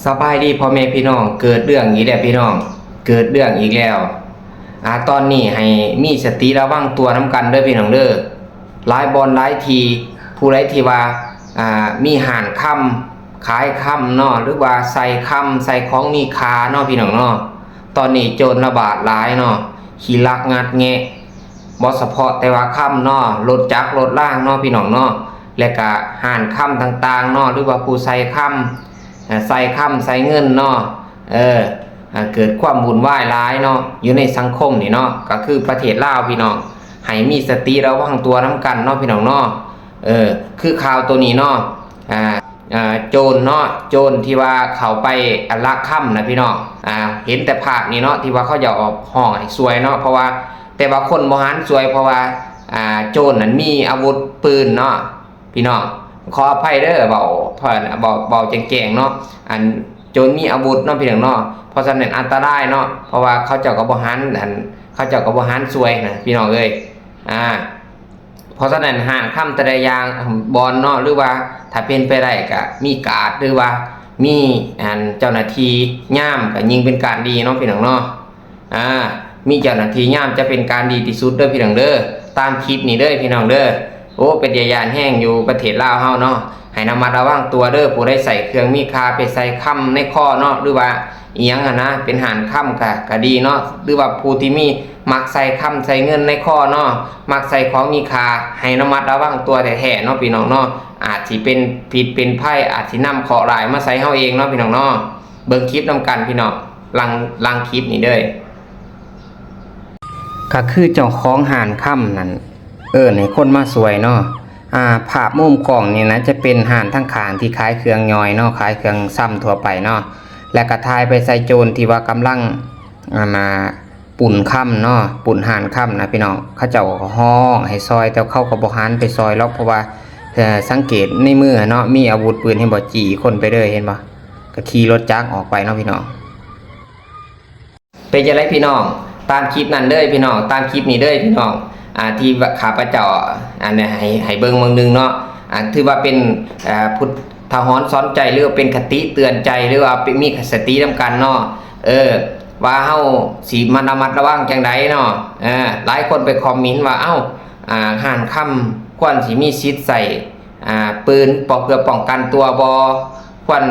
ສະບາຍດີພໍ່ແມ່ພີ່ນ້ອງ, ເກີດເລື່ອງອີກແລ້ວພີ່ນ້ອງ, ເກີດເລື່ອງອີກແລ້ວ. ອາ ຕອນນີ້ໃຫ້ມີສະຕິລະວັງຕົວນຳກັນເດີພີ່ນ້ອງເດີ. ຫຼາຍບ່ອນຫຼາຍທີ່ ຜູ້ໃດທີ່ວ່າ ອາ ມີຮ້ານຄຳ ຂາຍຄຳເນາະ ຫຼືວ່າໃສ່ຄຳ ໃສ່ຂອງມີຄ່າເນາະພີ່ນ້ອງເນາະ, ຕອນນີ້ໂຈນລະບາດຫຼາຍເນາະ, ຂີ້ລັກງັດແງະ ບໍ່ສະເພາະແຕ່ວ່າຄຳເນາະ, ລົດຈັກລົດລາງເນາະພີ່ນ້ອງເນາະ, ແລະກະຮ້ານຄຳຕ່າງໆເນາະ ຫຼືວ່າຜູ້ໃສ່ຄຳ ໃສ່ຄຳໃສ່ເງິນເນາະ. ເອີ ເກີດຄວາມວຸ່ນວາຍຫຼາຍເນາະ ຢູ່ໃນສັງຄົມນີ້ເນາະ, ກໍຄືປະເທດລາວພີ່ນ້ອງ, ໃຫ້ມີສະຕິລະວັງຕົວນຳກັນເນາະພີ່ນ້ອງເນາະ. ເອີ ຄືຂ່າວໂຕນີ້ເນາະ ອາ ອາ ໂຈນເນາະ, ໂຈນທີ່ວ່າເຂົ້າໄປ ອາ ລັກຄຳນະພີ່ນ້ອງ. ອາ ເຫັນແຕ່ພາບນີ້ເນາະ ທີ່ວ່າເຂົາເຈົ້າອອກຮ້ອງໃຫ້ຊ່ວຍເນາະ, ເພາະວ່າ ແຕ່ວ່າຄົນບໍ່ຫັນຊ່ວຍ ເພາະວ່າ ອາ ໂຈນນັ້ນມີອາວຸດປືນເນາະ. ພີ່ນ້ອງ ຂໍອະໄພເດີ ເວົ້າ ເວົ້າ ເວົ້າແຈ້ງໆເນາະ, ອັນໂຈນມີອາວຸດເນາະພີ່ນ້ອງເນາະ, ເພາະສະນັ້ນອັນຕະລາຍເນາະ, ເພາະວ່າເຂົາເຈົ້າກໍບໍ່ຫັນ ອັນ ເຂົາເຈົ້າກໍບໍ່ຫັນຊ່ວຍນະພີ່ນ້ອງເອີຍ. ອາ ເພາະສະນັ້ນຮ້ານຄຳແຕ່ລະຢ່າງ ບ່ອນເນາະ ຫຼືວ່າຖ້າເປັນໄປໄດ້ກໍມີກາດ ຫຼືວ່າມີອັນເຈົ້າໜ້າທີ່ຍາມ ກໍຍິ່ງເປັນການດີເນາະພີ່ນ້ອງເນາະ. ອາ ມີເຈົ້າໜ້າທີ່ຍາມຈະເປັນການດີທີ່ສຸດເດີພີ່ນ້ອງເດີ, ຕາມຄລິບນີ້ເດີພີ່ນ້ອງເດີ. ໂອ້ ເປັນຕາຢ້ານແຮງຢູ່ປະເທດລາວເຮົາເນາະ, ໃຫ້ລະມັດລະວັງຕົວເດີ. ຜູ້ໃດໃຊ້ເຄື່ອງມີຄ່າໄປໃສ່ຄຳໃນຄໍເນາະ ຫຼືວ່າອີ່ຫຍັງຫັ້ນນະ ເປັນຮ້ານຄຳກະ ກະດີເນາະ, ຫຼືວ່າຜູ້ທີ່ມີ ມັກໃສ່ຄຳໃສ່ເງິນໃນຄໍເນາະ, ມັກໃສ່ຂອງມີຄ່າ ໃຫ້ລະມັດລະວັງຕົວແທ້ໆເນາະພີ່ນ້ອງເນາະ, ອາດຊິເປັນພິດເປັນໄພ ອາດຊິນຳເຄາະຮ້າຍມາໃສ່ເຮົາເອງເນາະພີ່ນ້ອງເນາະ. ເບິ່ງຄລິບນຳກັນພີ່ນ້ອງ ຫຼັງ ຫຼັງຄລິບນີ້ເດີ. ກໍຄືເຈົ້າຂອງຮ້ານຄຳນັ້ນເອີ້ນໃຫ້ຄົນມາຊ່ວຍເນາະ. ອາ ພາບມຸມກ້ອງນີ້ນະ ຈະເປັນຮ້ານທາງຂ້າງທີ່ຂາຍເຄື່ອງຍ່ອຍເນາະ, ຂາຍເຄື່ອງຊຳທົ່ວໄປເນາະ, ແລ້ວກໍຖ່າຍໄປໃສ່ໂຈນທີ່ວ່າກຳລັງ ອັນນ່າ ປຸ້ນຄຳເນາະ, ປຸ້ນຮ້ານຄຳນະພີ່ນ້ອງ. ເຂົາເຈົ້າກໍຮ້ອງໃຫ້ຊ່ອຍ ແຕ່ເຂົາກໍບໍ່ຫັນໄປຊ່ອຍລັອກ ເພາະວ່າ ເອີ ສັງເກດໃນມືຫັ້ນເນາະ ມີອາວຸດປືນ ເຫັນບໍ່? ຈີ້ຄົນໄປເລີຍ ເຫັນບໍ່? ກໍຂີ່ລົດຈັກອອກໄປເນາະພີ່ນ້ອງ. ເປັນຈັ່ງໃດພີ່ນ້ອງ? ຕາມຄລິບນັ້ນເດີພີ່ນ້ອງ, ຕາມຄລິບນີ້ເດີພີ່ນ້ອງ ອາ ທີ່ຂ້າພະເຈົ້າ ອັນໃຫ້ ໃຫ້ເບິ່ງເບິ່ງໜຶ່ງເນາະ. ອາ ຖືວ່າເປັນ ອາ ພຸດທະຫອນສອນໃຈ ຫຼືວ່າເປັນຄະຕິເຕືອນໃຈ ຫຼືວ່າມີສະຕິນຳກັນເນາະ. ເອີ ວ່າເຮົາຊິມາລະມັດລະວັງຈັ່ງໃດເນາະ. ເອີ ຫຼາຍຄົນໄປຄອມເມັນວ່າ ເອົ້າ ອາ ຮ້ານຄຳຄວນຊິມີສິດໃຊ້ ອາ ປືນ ເພື່ອປ້ອງກັນຕົວບໍ່? ຄວນ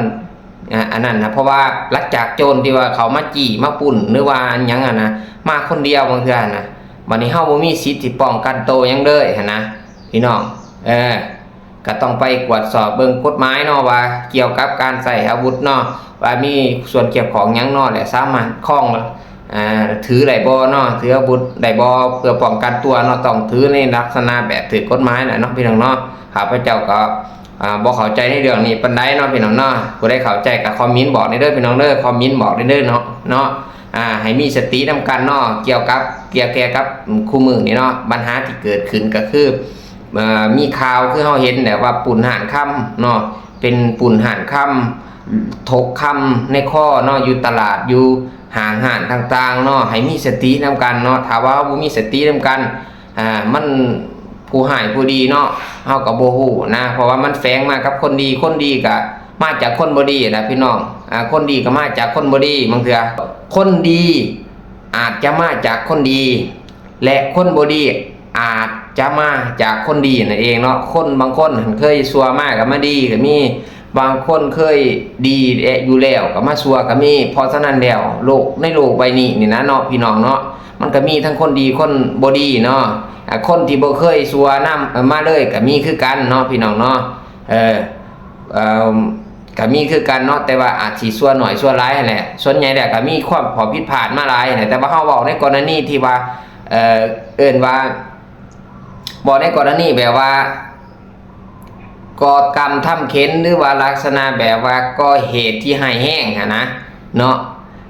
ອາ ອັນນັ້ນນະ, ເພາະວ່າຫຼັງຈາກໂຈນທີ່ວ່າເຂົາມາຈີ້ມາປຸ້ນ ຫຼືວ່າຫຍັງຫັ້ນນະ ມາຄົນດຽວບາງເທື່ອຫັ້ນນະ, ບັດນີ້ເຮົາບໍ່ມີສິດຊິປ້ອງກັນໂຕຫຍັງເລີຍຫັ້ນນະພີ່ນ້ອງ. ເອີ ກໍຕ້ອງໄປກວດສອບເບິ່ງກົດໝາຍເນາະ ວ່າກ່ຽວກັບການໃຊ້ອາວຸດເນາະ ວ່າມີສ່ວນກ່ຽວຂ້ອງຫຍັງເນາະ ແລະ ສາມາດຄອງ ອາ ຖືໄດ້ບໍ່ເນາະ, ຖືອາວຸດໄດ້ບໍ່ ເພື່ອປ້ອງກັນຕົວເນາະ. ຕ້ອງຖືໃນລັກສະນະແບບຖືກກົດໝາຍນະເນາະ ພີ່ນ້ອງເນາະ. ຂ້າພະເຈົ້າກໍ ອາ ບໍ່ເຂົ້າໃຈໃນເລື່ອງນີ້ປານໃດເນາະ ພີ່ນ້ອງເນາະ. ຜູ້ໃດເຂົ້າໃຈກໍຄອມເມັນບອກແດ່ເດີ ພີ່ນ້ອງເດີ, ຄອມເມັນບອກແດ່ເດີເນາະ ເນາະ. ອາ ໃຫ້ມີສະຕິນຳກັນເນາະ ກ່ຽວກັບ ກ່ຽວແກ່ກັບຄູ່ມື້ນີ້ເນາະ. ບັນຫາທີ່ເກີດຂຶ້ນກໍຄື ເອີ ມີຂ່າວຄືເຮົາເຫັນແຫຼະວ່າປຸ້ນຮ້ານຄຳເນາະ, ເປັນປຸ້ນຮ້ານຄຳ ທົກຄຳໃນຄໍເນາະ ຢູ່ຕະຫຼາດ ຢູ່ຫ້າງຮ້ານຕ່າງໆເນາະ. ໃຫ້ມີສະຕິນຳກັນເນາະ, ຖ້າວ່າເຮົາບໍ່ມີສະຕິນຳກັນ ອາ ມັນ ຜູ້ຮ້າຍຜູ້ດີເນາະ ເຮົາກໍບໍ່ຮູ້ນະ, ເພາະວ່າມັນແຝງມາກັບຄົນດີ. ຄົນດີກໍມາຈາກຄົນບໍ່ດີນະ ພີ່ນ້ອງ. ອາ ຄົນດີກໍມາຈາກຄົນບໍ່ດີ. ບາງເທື່ອຄົນດີອາດຈະມາຈາກຄົນດີ ແລະ ຄົນບໍ່ດີອາດຈະມາຈາກຄົນດີນັ້ນເອງເນາະ. ຄົນບາງຄົນຫັ້ນເຄີຍຊົ່ວມາກໍມາດີກໍມີ, ບາງຄົນເຄີຍດີແລະ ຢູ່ແລ້ວກໍມາຊົ່ວກໍມີ. ເພາະສະນັ້ນແລ້ວ ໂລກ ໃນໂລກໃບນີ້ນີ້ນະເນາະ ພີ່ນ້ອງເນາະ, ມັນກໍມີທັງຄົນດີຄົນບໍ່ດີເນາະ. ອາ ຄົນທີ່ບໍ່ເຄີຍຊົ່ວນຳ ເອີ ມາເລີຍກໍມີຄືກັນເນາະ ພີ່ນ້ອງເນາະ. ເອີ ເອີ ກໍມີຄືກັນເນາະ, ແຕ່ວ່າອາດຊິຊົ່ວໜ້ອຍຊົ່ວຫຼາຍຫັ້ນແຫຼະ. ສ່ວນໃຫຍ່ແລ້ວກໍມີຄວາມ ຂໍ້ຜິດພາດມາຫຼາຍຫັ້ນແຫຼະ, ແຕ່ວ່າເຮົາເວົ້າໃນກໍລະນີທີ່ວ່າ ເອີ ເອີ້ນວ່າ ເວົ້າໃນກໍລະນີແບບວ່າ ກໍ່ກຳທຳເຂັນ ຫຼືວ່າລັກສະນະແບບວ່າກໍ່ເຫດທີ່ຮ້າຍແຮງຫັ້ນນະເນາະ.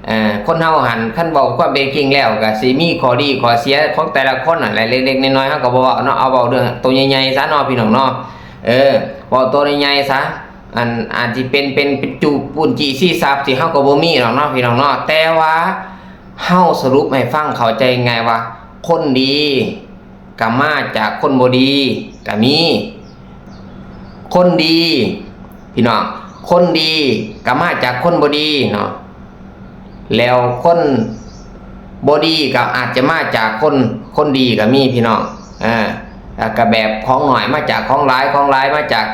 ເອີ ຄົນເຮົາຫັ້ນ ຄັນເວົ້າຄວາມເປັນຈິງແລ້ວ ກໍຊິມີຂໍ້ດີຂໍ້ເສຍຂອງແຕ່ລະຄົນຫັ້ນແຫຼະ, ເລັກໆນ້ອຍໆເຮົາກໍບໍ່ເວົ້າເນາະ, ເອົາເວົ້າເລື່ອງໂຕໃຫຍ່ໆຊະເນາະ ພີ່ນ້ອງເນາະ. ເອີ ເວົ້າໂຕໃຫຍ່ໆຊະ, ອັນ ອາດຊິເປັນ ເປັນ ເປັນຈູບປຸ້ນຈີ້ຊີ້ຊັບ ທີ່ເຮົາກໍບໍ່ມີດອກເນາະ ພີ່ນ້ອງເນາະ, ແຕ່ວ່າເຮົາສະຫຼຸບໃຫ້ຟັງເຂົ້າໃຈງ່າຍໆວ່າ ຄົນດີ ກໍມາຈາກຄົນບໍ່ດີກໍມີ. ຄົນດີ ພີ່ນ້ອງ ຄົນດີກໍມາຈາກຄົນບໍ່ດີເນາະ ແລ້ວຄົນບໍ່ດີກໍອາດຈະມາຈາກຄົນ ຄົນດີກໍມີພີ່ນ້ອງ. ເອີ ແລ້ວກໍແບບຂອງໜ້ອຍມາຈາກຂອງຫຼາຍ ຂອງຫຼາຍມາຈາກ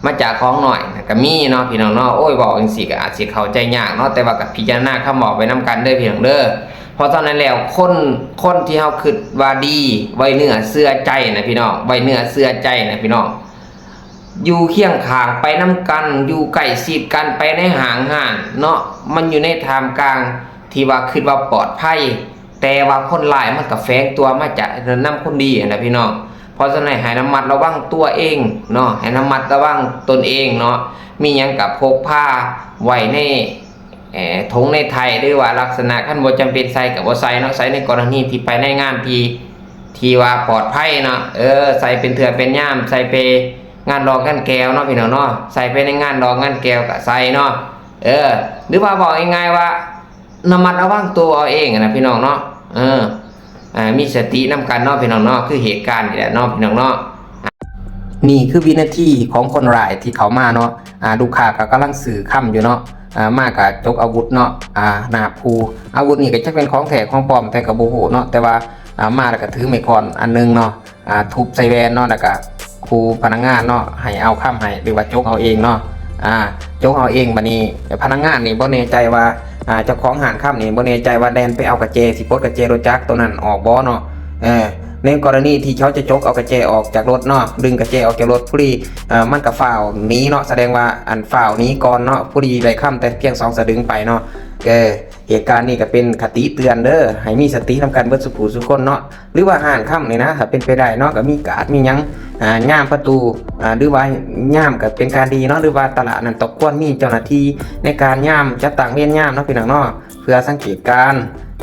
ມາຈາກຂອງໜ້ອຍກໍມີເນາະພີ່ນ້ອງເນາະ. ໂອ້ຍ ເວົ້າຈັ່ງຊີ້ກໍອາດຊິເຂົ້າໃຈຍາກເນາະ ແຕ່ວ່າກໍພິຈາລະນາຄຳເວົ້າໄປນຳກັນເດີພີ່ນ້ອງເດີ. ເພາະສະນັ້ນແລ້ວ ຄົນ ຄົນທີ່ເຮົາຄິດວ່າດີ ໄວ້ເນື້ອເຊື່ອໃຈນະພີ່ນ້ອງ ໄວ້ເນື້ອເຊື່ອໃຈນະພີ່ນ້ອງ ຢູ່ຄຽງຂ້າງໄປນຳກັນ ຢູ່ໃກ້ຊິດກັນໄປໃນຫ້າງຮ້ານເນາະ ມັນຢູ່ໃນທ່າມກາງທີ່ວ່າຄິດວ່າປອດໄພ ແຕ່ວ່າຄົນຮ້າຍມັນກໍແຝງຕົວມາຈາກ ນຳຄົນດີຫັ້ນນະພີ່ນ້ອງ. ເພາະສະນັ້ນໃຫ້ລະມັດລະວັງຕົວເອງເນາະ ໃຫ້ລະມັດລະວັງຕົນເອງເນາະ ມີຫຍັງກໍພົກພາໄວ້ໃນ ເອີ ຖົງໃນໄຖ ຫຼືວ່າລັກສະນະຄັນບໍ່ຈຳເປັນໃສ່ກໍບໍ່ໃສ່ເນາະ ໃສ່ໃນກໍລະນີທີ່ໄປໃນງານທີ່ ທີ່ວ່າປອດໄພເນາະ ເອີ ໃສ່ເປັນເທື່ອເປັນຍາມ ໃສ່ໄປງານດອກງານແກ້ວເນາະພີ່ນ້ອງເນາະ ໃສ່ໄປໃນງານດອກງານແກ້ວກໍໃສ່ເນາະ ເອີ ຫຼືວ່າເວົ້າງ່າຍໆວ່າ ລະມັດລະວັງໂຕເອົາເອງນະພີ່ນ້ອງເນາະ ເອີ ອ່າ ມີສະຕິນຳກັນເນາະພີ່ນ້ອງເນາະ ຄືເຫດການນີ້ແຫຼະເນາະພີ່ນ້ອງເນາະ. ນີ້ຄືວິນາທີຂອງຄົນຮ້າຍທີ່ເຂົ້າມາເນາະ ອ່າ ລູກຄ້າກໍກຳລັງຊື້ຄຳຢູ່ເນາະ ອ່າ ມາກໍຈົກອາວຸດເນາະ ອ່າ ນາບຂູ່ ອາວຸດນີ້ກໍຈັກແມ່ນຂອງແທ້ຂອງປອມແທ້ກໍບໍ່ຮູ້ເນາະ ແຕ່ວ່າ ອ່າ ມາແລ້ວກໍຖືໄມ້ຄ້ອນອັນໜຶ່ງເນາະ ອ່າ ທຸບໃສ່ແວ່ນເນາະ ແລ້ວກໍຂູ່ພະນັກງານເນາະ ໃຫ້ເອົາຄຳໃຫ້ ຫຼືວ່າຈົກເອົາເອງເນາະ ອ່າ ຈົກເອົາເອງ. ບັດນີ້ພະນັກງານນີ້ບໍ່ແນ່ໃຈວ່າ ອ່າ ເຈົ້າຂອງຮ້ານຄຳນີ້ບໍ່ແນ່ໃຈວ່າແລ່ນໄປເອົາກະແຈ ຊິປົດກະແຈລົດຈັກໂຕນັ້ນອອກບໍ່ເນາະ ເອີ ໃນກໍລະນີທີ່ເຂົາຈະຈົກເອົາກະແຈອອກຈາກລົດເນາະ ດຶງກະແຈອອກຈາກລົດ ພໍດີ ເອີ ມັນກໍຟ້າວໜີເນາະ ສະແດງວ່າ ອັນ ຟ້າວໜີກ່ອນເນາະ ພໍດີໄດ້ຄຳແຕ່ພຽງສອງສະດຶງໄປເນາະ ເອີ ເຫດການນີ້ກໍເປັນຄະຕິເຕືອນເດີ ໃຫ້ມີສະຕິນຳກັນເບິດສູ່ຜູ້ສູ່ຄົນເນາະ ຫຼືວ່າຮ້ານຄຳນີ້ນະ ຖ້າເປັນໄປໄດ້ເນາະ ກໍມີກາດມີຫຍັງ ອ່າ ຍາມປະຕູ ອ່າ ຫຼືວ່າຍາມກໍເປັນການດີເນາະ ຫຼືວ່າຕະຫຼາດນັ້ນຕ້ອງຄວນມີເຈົ້າໜ້າທີ່ໃນການຍາມ ຈັດຕັ້ງເວນຍາມເນາະພີ່ນ້ອງເນາະ ເພື່ອສັງເກດການ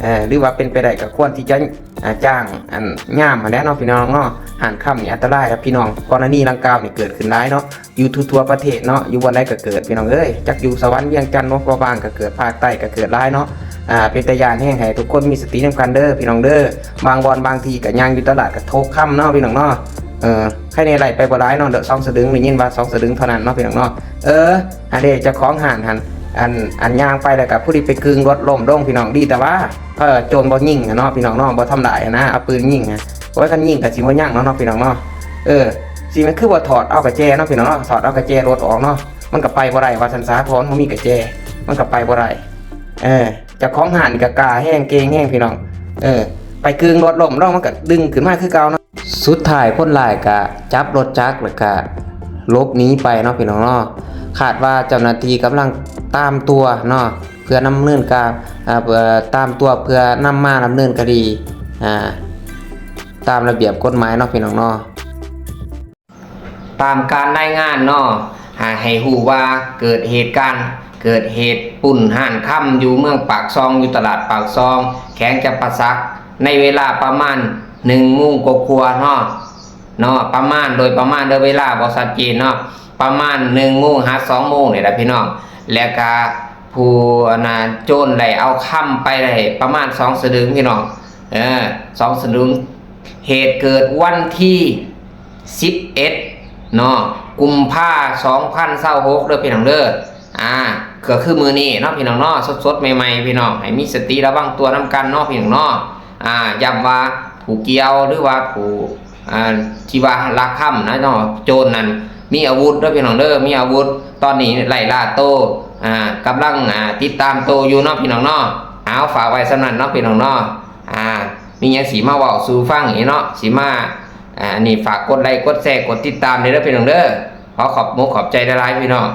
ເອີ ຫຼືວ່າເປັນໄປໄດ້ກໍຄວນທີ່ຈະ ອ່າ ຈ້າງ ອັນ ຍາມຫັ້ນແຫຼະເນາະພີ່ນ້ອງເນາະ. ຮ້ານຄຳນີ້ອັນຕະລາຍຄັບພີ່ນ້ອງ ກໍລະນີດັ່ງກ່າວນີ້ເກີດຂຶ້ນຫຼາຍເນາະ ຢູ່ທົ່ວໆປະເທດເນາະ ຢູ່ບ່ອນໃດກໍເກີດພີ່ນ້ອງເອີຍ ຈັກຢູ່ສະຫວັນ ວຽງຈັນ ຫຼວງພະບາງກໍເກີດ ພາກໃຕ້ກໍເກີດຫຼາຍເນາະ ອ່າ ເປັນຕາຢ້ານແຮງ ໃຫ້ທຸກຄົນມີສະຕິນຳກັນເດີພີ່ນ້ອງເດີ. ບາງບ່ອນບາງທີ່ກໍຍ່າງຢູ່ຕະຫຼາດກໍໂທກຄຳເນາະພີ່ນ້ອງເນາະ ເອີ ໃຄແນ່ໄລ່ໄປບໍ່ຫຼາຍເນາະ ສອງສະດຶງ ໄດ້ຍິນວ່າສອງສະດຶງເທົ່ານັ້ນເນາະພີ່ນ້ອງເນາະ ເອີ ອັນເດ ເຈົ້າຂອງຮ້ານຫັ້ນ ອັນ ອັນຍ່າງໄປແລ້ວກໍຜູ້ທີ່ໄປກຶ່ງລົດລົ້ມລົງພີ່ນ້ອງ ດີແຕ່ວ່າ ເອີ ໂຈນບໍ່ຍິງຫັ້ນເນາະພີ່ນ້ອງເນາະ ບໍ່ທຳລາຍຫັ້ນນະ ເອົາປືນຍິງ ໂອ້ຍ ຄັນຍິງກໍຊິບໍ່ຍັງແລ້ວເນາະພີ່ນ້ອງເນາະ ເອີ ຊິແມ່ນຄືບໍ່ຖອດເອົາກະແຈເນາະພີ່ນ້ອງເນາະ ຖອດເອົາກະແຈລົດອອກເນາະ ມັນກໍໄປບໍ່ໄດ້ວ່າຊັ້ນຊະ ເພາະມັນບໍ່ມີກະແຈ ມັນກໍໄປບໍ່ໄດ້ ເອີ ເຈົ້າຂອງຮ້ານນີ້ກໍກ້າແຮງເກັ່ງແຮງພີ່ນ້ອງ ເອີ ໄປກຶ່ງລົດລົ້ມລົງ ມັນກໍດຶງຂຶ້ນມາຄືເກົ່າເນາະ. ສຸດທ້າຍຄົນຮ້າຍກໍຈັບລົດຈັກ ແລ້ວກໍຫຼົບໜີໄປເນາະພີ່ນ້ອງເນາະ ຄາດວ່າເຈົ້າໜ້າທີ່ກຳລັງຕາມຕົວເນາະ ເພື່ອດຳເນີນການ ເອີ ຕາມຕົວເພື່ອນຳມາດຳເນີນຄະດີ ອ່າ ຕາມລະບຽບກົດໝາຍເນາະພີ່ນ້ອງເນາະ. ຕາມການລາຍງານເນາະ ໃຫ້ຮູ້ວ່າເກີດເຫດການ ເກີດເຫດປຸ້ນຮ້ານຄຳຢູ່ເມືອງປາກຊ່ອງ ຢູ່ຕະຫຼາດປາກຊ່ອງ ແຂວງຈຳປາສັກ ໃນເວລາປະມານໜຶ່ງໂມງກວ່າໆເນາະ ເນາະ ປະມານ ໂດຍປະມານເດີ ເວລາບໍ່ຊັດເຈນເນາະ ປະມານໜຶ່ງໂມງຫາສອງໂມງນີ້ແຫຼະພີ່ນ້ອງ ແລ້ວກະຜູ້ ອັນນ່າ ໂຈນໄດ້ເອົາຄຳໄປໄດ້ປະມານສອງສະດຶງພີ່ນ້ອງ ເອີ ສອງສະດຶງ. ເຫດເກີດວັນທີສິບເອັດເນາະ ກຸມພາ ສອງພັນຊາວຫົກເດີພີ່ນ້ອງເດີ ອ່າ ກໍຄືມື້ນີ້ເນາະພີ່ນ້ອງເນາະ ສົດໆໃໝ່ໆ ພີ່ນ້ອງ ໃຫ້ມີສະຕິລະວັງຕົວນຳກັນເນາະພີ່ນ້ອງເນາະ ອ່າ ຢ້ຳວ່າຜູ້ກ່ຽວ ຫຼືວ່າຜູ້ ອ່າ ທີ່ວ່າລັກຄຳນະເນາະ ໂຈນນັ້ນມີອາວຸດເດີພີ່ນ້ອງເດີ ມີອາວຸດ ຕອນນີ້ໄລ່ລ່າໂຕ ອ່າ ກຳລັງ ອ່າ ຕິດຕາມໂຕຢູ່ເນາະພີ່ນ້ອງເນາະ. ເອົາ ຝາກໄວ້ສ່ຳນັ້ນເນາະພີ່ນ້ອງເນາະ ອ່າ ມີຫຍັງຊິມາເວົ້າສູ່ຟັງອີກເນາະ ຊິມາ ອ່າ ອັນນີ້ ຝາກກົດໄລ ກົດແຊ ກົດຕິດຕາມແດ່ເດີພີ່ນ້ອງເດີ ຂໍຂອບມຸກຂອບໃຈຫຼາຍໆ ພີ່ນ້ອງ.